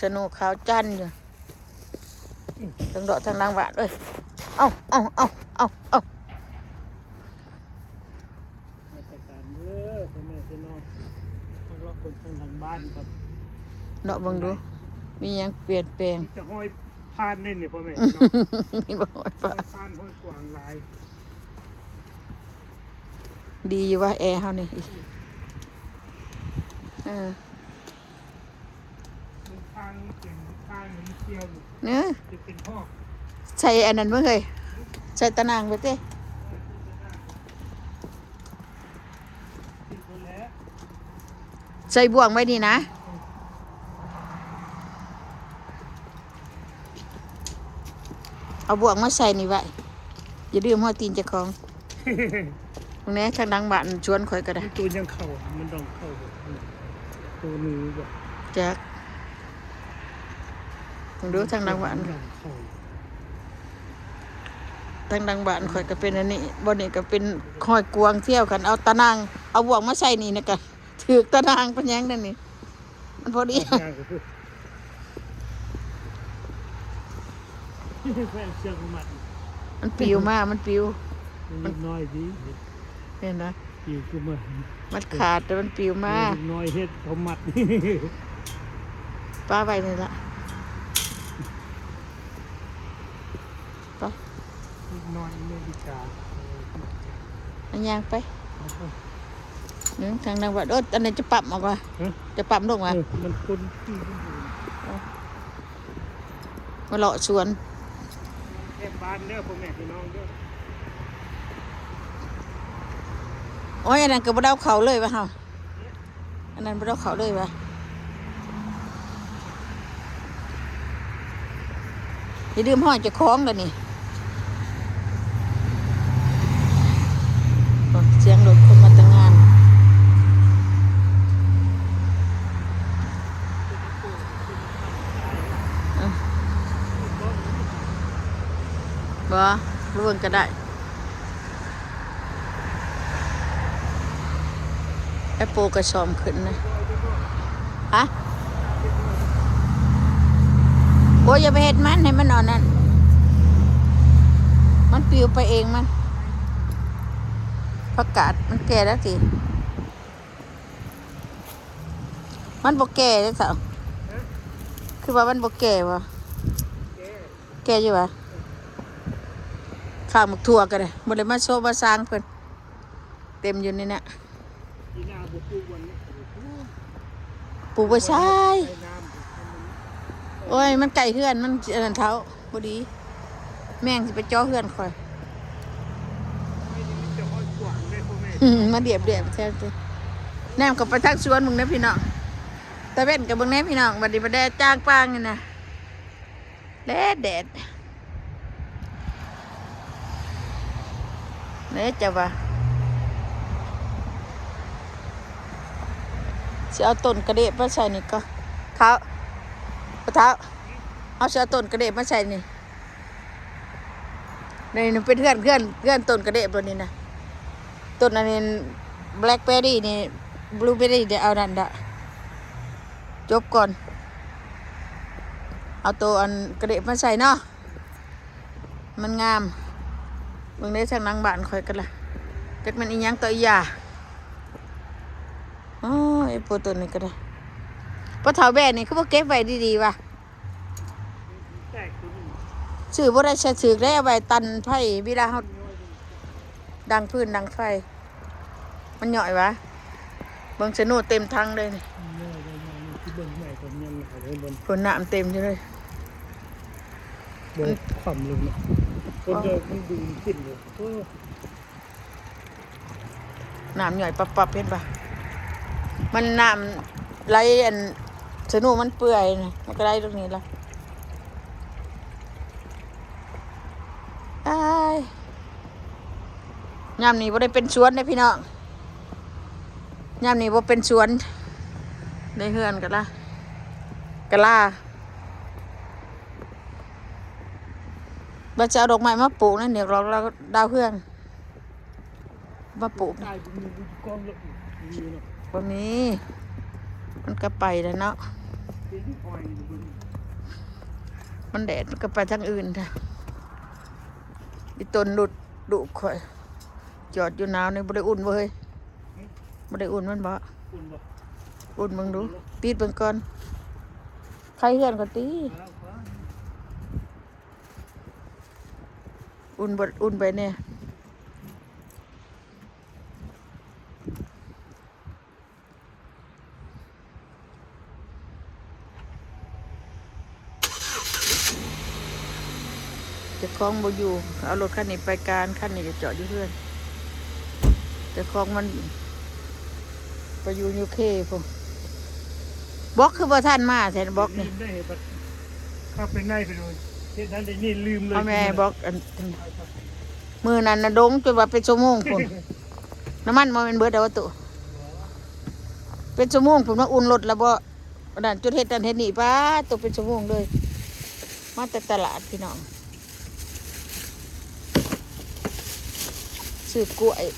ສະໂນຂາວຈັນຢູ່ ເທິງເດາະທາງຫຼັງບ້ານເອີຍ. ເອົາ ເອົາ ເອົາ ເອົາ ເອົາ ມາຕະການເດີພໍ່ແມ່ພີ່ນ້ອງ ມາເລາະເບິ່ງທາງຫຼັງບ້ານກ່ອນ ເລາະເບິ່ງດູ ມີຫຍັງປ່ຽນແປງ. ມີແຕ່ຮອຍຜ່ານເດ້ນີ້ພໍ່ແມ່ພີ່ນ້ອງ ມີບໍ່ຮອຍຜ່ານ ຮອຍຜ່ານ ຮອຍຂວາງຫຼາຍ. ດີຢູ່ວ່າແອເຮົານີ້ ເອີ ເອີ ໃສ່ອັນນັ້ນເບິ່ງເຮີ້ຍ ໃສ່ຕາໜ່າງໄປເຕະ ໃສ່ບ່ວງໄວ້ນີ້ນະ. ເອົາບ່ວງມາໃສ່ນີ້ໄວ້ ຢ່າລືມຮອຍຕີນເຈົ້າຂອງ. ເບິ່ງແດ່ ທາງຫຼັງບ້ານສວນຂ້ອຍກໍໄດ້ ມັນໂຕຫຍັງເຂົ້າ ມັນດອງເຂົ້າບໍ່ ໂຕໜູບໍ່ ຈັກ. ເບິ່ງດູທາງຫຼັງບ້ານ ມັນດອງເຂົ້າ ທາງຫຼັງບ້ານຂ້ອຍກໍເປັນອັນນີ້ ບ່ອນນີ້ກໍເປັນຮອຍກວາງທຽວ. ຄັນເອົາຕາໜ່າງ ເອົາບ່ວງມາໃສ່ນີ້ນະກະ ຖືກຕາໜ່າງປານຫຍັງນັ້ນນີ້ ມັນພໍດີ ແຂວນເຊືອກມັດ ມັນປິວມາ ມັນປິວ ມັນເລັກນ້ອຍດີ ເຫັນນະ ປິວຄືມາ ມັນຂາດແຕ່ມັນປິວມາ ເດັກນ້ອຍເຮັດເຂົາມັດ ປະໄວ້ນີ້ລະ. ໄປ ເດັກນ້ອຍອາເມລິກາ ເອີ ເອົາຍ່າງໄປ ເອີ ທາງນາງວ່າ ໂອ້ ອັນນັ້ນຈະປັບອອກວ່າ ຮະ ຈະປັບລົງວ່າ ເອີ ມັນຄົນ ມາເລາະສວນ ແຄມບ້ານເດີພໍ່ແມ່ພີ່ນ້ອງເດີ. ໂອ້ຍ ອັນນັ້ນກໍບໍ່ໄດ້ເອົາເຂົ້າເລີຍວ່າເຮົາ ອັນນັ້ນບໍ່ໄດ້ເອົາເຂົ້າເລີຍວ່າ ຢ່າລືມຮອຍເຈົ້າຂອງລະນີ້. ໂອ້ ສຽງລົດຄົນມາແຕ່ງງານ ອືມ ບໍ່ ບໍ່ເບິ່ງກໍໄດ້. ແອັບໂປກໍຊອມຂຶ້ນນະ ຮະ ໂອ້ຍ ຢ່າໄປເຮັດມັນ ໃຫ້ມັນເອົານັ້ນ ມັນປິວໄປເອງມັນ. ຜັກກາດມັນແກ່ແລ້ວຕິ ມັນບໍ່ແກ່ເດ້ສາວ ຄືວ່າມັນບໍ່ແກ່ບໍ່? ແກ່ຢູ່ຫວາ? ຂ້າງໝາກຖົ່ວກໍໄດ້ ບໍ່ໄດ້ມາໂຊະມາຊາງເພິ່ນ ເຕັມຢູ່ນີ້ນະ. ປີໜ້າບໍ່ປູກວັນນີ້ ປູກໄວ້ໃສ? ໂອ້ຍ ມັນໃກ້ເຮືອນ ມັນອັນນັ້ນເຖົ້າ ບໍ່ດີ ແມງຊິໄປເຈາະເຮືອນຂ້ອຍ. ມາດຽບໆແທ້ຕິ ແນມເຂົ້າໄປທາງສວນເບິ່ງເດີພີ່ນ້ອງ ຕາເວັນກໍເບິ່ງແດ່ພີ່ນ້ອງ ບັດນີ້ມາແດດຈ້າງປາງນີ້ນະ ແດດ ແດດ ເດ້ເຈົ້າວ່າ ຊິເອົາຕົ້ນກະເດບມາໃສ່ນີ້ກໍ ເຖົ້າ ພໍ່ເຖົ້າ ເຮົາຊິເອົາຕົ້ນກະເດບມາໃສ່ນີ້ ນີ້ເປັນເຮືອນ ເຮືອນ ເຮືອນຕົ້ນກະເດບໂລດນີ້ນະ ຕົ້ນອັນນີ້ ແບລັກເບີຣີນີ້ ບລູເບີຣີ ດຽວເອົານັ້ນດະ ຈົບກ່ອນ ເອົາໂຕອັນກະເດບມາໃສ່ເນາະ. ມັນງາມ ເບິ່ງເດ້ ທາງຫຼັງບ້ານຂ້ອຍກໍລະ ຈັກແມ່ນອີ່ຫຍັງຕໍ່ອີ່ຫຍັງ. ໂອ້ຍ ໂພ ໂຕນີ້ກໍໄດ້ ພໍ່ເຖົ້າແບນີ້ຄືບໍ່ເກັບໄວ້ດີໆວະ? ຊື້ບໍ່ໄດ້ ໃສ່ຖືກໄດ້ ເອົາໄວ້ຕັນໄຟ ເວລາເຮົາດັງຟືນດັງໄຟ. ມັນຍ່ອຍຫວາ? ເບິ່ງສະໂນເຕັມຖັງເລີຍນີ້ ເບິ່ງໃໝ່ກໍຍັງຫຼາຍເລີຍ ເພິ່ນນ້ຳເຕັມຢູ່ເລີຍ ບໍ່ ມັນຂວ້ຳລົງເນາະ ຄົນເດີນມັນດູນຂຶ້ນເລີຍ ໂອ້ ນ້ຳຍ່ອຍປັບໆ ເຫັນປະ? ມັນນ້ຳໄຫຼ ອັນ ສະໂນມັນເປື່ອຍນະ ມັນກໍໄຫຼລົງນີ້ລະ ອ້າຍ. ຍາມນີ້ບໍ່ໄດ້ເປັນສວນເດ້ພີ່ນ້ອງ ຍາມນີ້ບໍ່ເປັນສວນ ໃນເຮືອນກະລາ ກະລາ ວ່າຈະເອົາດອກໄມ້ມາປູກນັ້ນ ດອກດາວເຮືອງ ມາປູກ ບໍ່ມີ ມັນກໍໄປແລ້ວເນາະ. ມັນແດດ ມັນກໍໄປທາງອື່ນ. ອີ່ຕົນຫຼຸດ ລູກຂ້ອຍ ຈອດຢູ່ໜາວນີ້ ບໍ່ໄດ້ອຸ່ນບໍ່ເຮີ້ຍ? ບໍ່ໄດ້ອຸ່ນມັນບໍ່? ອຸ່ນບໍ່? ອຸ່ນເບິ່ງດູ ຕິດເບິ່ງກ່ອນ ໄຂເຮືອນກ່ອນຕິ. ອຸ່ນບໍ່? ອຸ່ນໄປແດ່. ເຈົ້າຂອງບໍ່ຢູ່ ເອົາລົດຄັນນີ້ໄປການ ຄັນນີ້ກໍຈອດຢູ່ເຮືອນ. ເຈົ້າຂອງມັນໄປຢູ່ຢູເຄພຸ້ນ. ບລັອກຄືບໍ່ທັນມາແທ້ ບລັອກນີ້ ໄດ້ເຮັດບັດ ເຂົ້າໄປໃນໄປໂດນ ເຮັດນັ້ນໄດ້ນີ້ ລືມເລີຍ. ເອົາແມ່ ບລັອກອັນ ມື້ນັ້ນນະດົງຈົນວ່າເປັນຊົ່ວໂມງພຸ້ນ. ນ້ຳມັນບໍ່ແມ່ນເບິດແລ້ວບໍ່ຕຸ? ເປັນຊົ່ວໂມງພຸ້ນ ມາອຸ່ນລົດແລ້ວບໍ່? ອັນນັ້ນ ຈຸດເຮັດນັ້ນເຮັດນີ້ ປາດໂຕ ເປັນຊົ່ວໂມງເລີຍ. ມາແຕ່ຕະຫຼາດພີ່ນ້ອງ ຊື້ກ້ວຍ.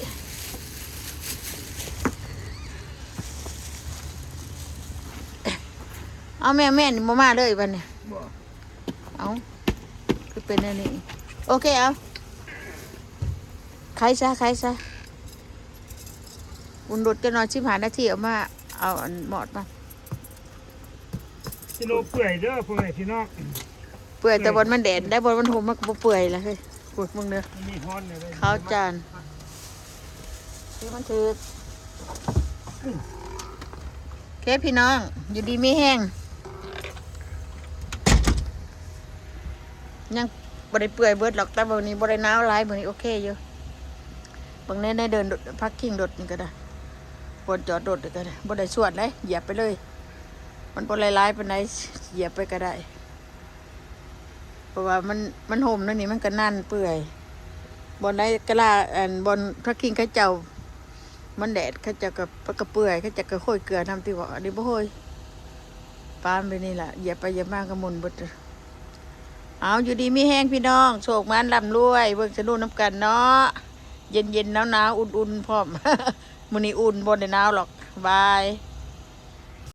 ເອົາ ແມ່ ແມ່ນີ້ບໍ່ມາເລີຍບັດນີ້. ບໍ່ ເອົາ ຄືເປັນແນວນີ້? ໂອເຄ ເອົາ ໄຂຊະ ໄຂຊະ. ອຸ່ນລົດຈັກໜ່ອຍ ສິບຫ້ານາທີ ເອົາມາ ເອົາອັນໝອດມາ. ກິໂລເປື່ອຍເດີ ພໍ່ແມ່ພີ່ນ້ອງ ເປື່ອຍແຕ່ບ່ອນມັນແດດໄດ໋ ບ່ອນມັນຮົ່ມມັນກໍບໍ່ເປື່ອຍລະເຮີ້ຍ. ໂອ້ຍ ເບິ່ງເດີ ມັນມີຮ້ອນແດ່ເລີຍ ຂາວຈານ ຄືມັນຖືກ. ໂອເຄ ພີ່ນ້ອງ ຢູ່ດີມີແຮງ. ຍັງບໍ່ໄດ້ເປື່ອຍເບິດຫຼອກ ແຕ່ມື້ນີ້ບໍ່ໄດ້ໜາວຫຼາຍ ມື້ນີ້ໂອເຄຢູ່. ເບິ່ງໃນ ໃນເດີ່ນ ພາກກິ້ງລົດນີ້ກໍໄດ້ ບ່ອນຈອດລົດນີ້ກໍໄດ້ ບໍ່ໄດ້ຊວດເດ້ ຢຽບໄປເລີຍ. ມັນບໍ່ໄດ້ຫຼາຍປານໃດ ຢຽບໄປກໍໄດ້ ເພາະວ່າມັນ ມັນຮົ່ມແນວນີ້ ມັນກໍນັ້ນເປື່ອຍ. ບ່ອນໃດກະລາ ອັນ ບ່ອນພາກກິ້ງເຂົາເຈົ້າ ມັນແດດ ເຂົາເຈົ້າກໍ ກໍເປື່ອຍ ເຂົາເຈົ້າກໍໂຄຍເກືອນຳຕິເບາະ. ອັນນີ້ບໍ່ໂຄຍ ປາມແບບນີ້ລະ ຢຽບໄປຢຽບມາກໍໝຸ່ນເບິດ. ເອົາ ຢູ່ດີມີແຮງພີ່ນ້ອງ ໂຊກໝານລ່ຳລວຍ ເບິ່ງສະນຸນນຳກັນເນາະ. ເຢັນໆ ໜາວໆ ອຸ່ນໆ ພ້ອມ ມື້ນີ້ອຸ່ນ ບໍ່ໄດ້ໜາວຫຼອກ. ບາຍ.